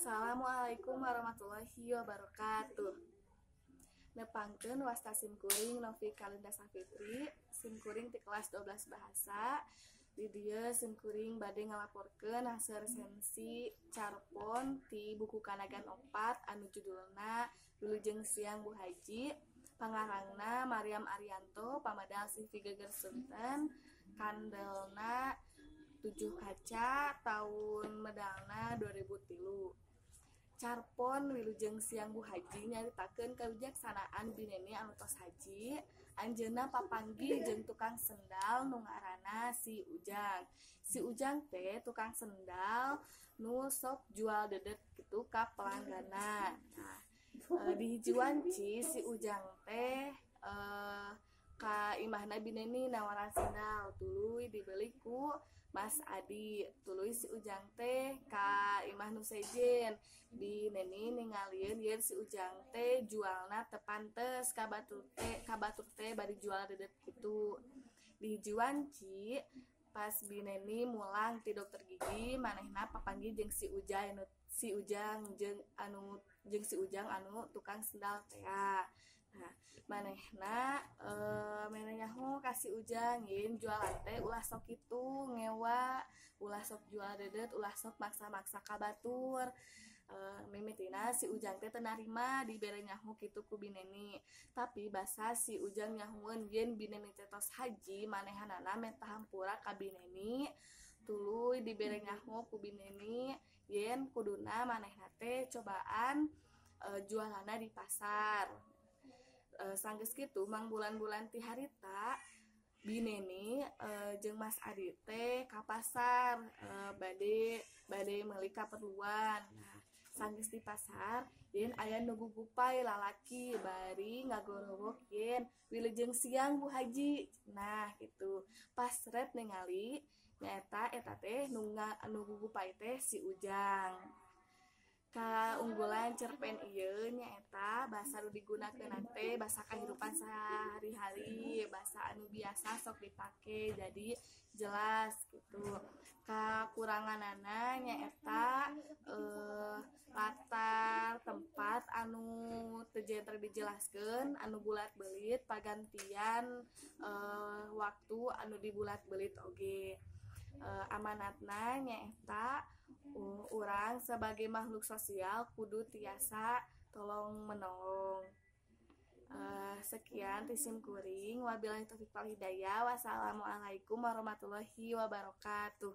Assalamualaikum warahmatullahi wabarakatuh. Nepangkeun wasta simkuring Novi Kalinda Safitri, simkuring ti kelas 12 bahasa. Di dieu simkuring bade ngalaporkeun hasil resensi carpon ti buku Kanagan 4 anu judulna Wilujeng Siang Bu Haji, pangarangna Maryam Arianto, pamedal CV Geger Sunten, kandelna 7 kaca, tahun medalna 2003. Carpon Wilujeng Siang Bu Haji nyaritakeun kawijaksanaan Bineni anu tos haji. Anjeunna papanggih jeung tukang sendal nu ngaranna si Ujang. Si Ujang teh tukang sendal nu sok jual dedet gitu ka pelangganna. Nah, di hiji wanci si Ujang teh ka imahna Bineni nawaran sendal, tuluy dibeli ku Mas Adi. Tuluy si Ujang teh ka imah nu sejen. Bineni ningalieun yen si Ujang teh jualna teu pantes ka batur teh bari jual dedet kitu. Di hiji wanci pas Bineni mulang ti dokter gigi, manehna papanggih jeung si Ujang anu tukang sendal tea. Nah, manehna mere nyaho ka si Ujang yen jualan teh ulah sok kitu ngewa, ulah sok jual dedet, ulah sok maksa-maksa ka batur. Mimitina si Ujang teh teu narima dibere nyaho kitu ku Bineni. Tapi basa si Ujang nyahoeun yen Bineni teh tos haji, manehanana menta hampura ka Bineni. Tuluy dibere nyaho ku Bineni yen kuduna manehna teh cobaan jualanna di pasar. Sanggeus kitu mangbulan-bulan ti harita Bineni jeung Mas Adi teh ka pasar bade bade meuli kaperluan. Nah, sanggeus di pasar yen aya nu gugupay lalaki bari ngagorowok yen "Wilujeng siang, Bu Haji." Nah, gitu. Pas ret ningali nyaeta eta teh nu gugupay teh si Ujang. Kaunggulan cerpen ieu nyaeta basa nu digunakeunna teh basa kahirupan sehari-hari, basa anu biasa sok dipake, jadi jelas gitu. Kakuranganana nyaeta latar tempat anu teu jentre dijelaskeun, anu bulat-belit, pagantian waktu anu dibulat-belit oge. Amanatna nyaeta urang sebagai makhluk sosial kudu tiasa tolong menolong. Sekian ti simkuring, wabillahi taufik wal hidayah, wassalamualaikum warahmatullahi wabarakatuh.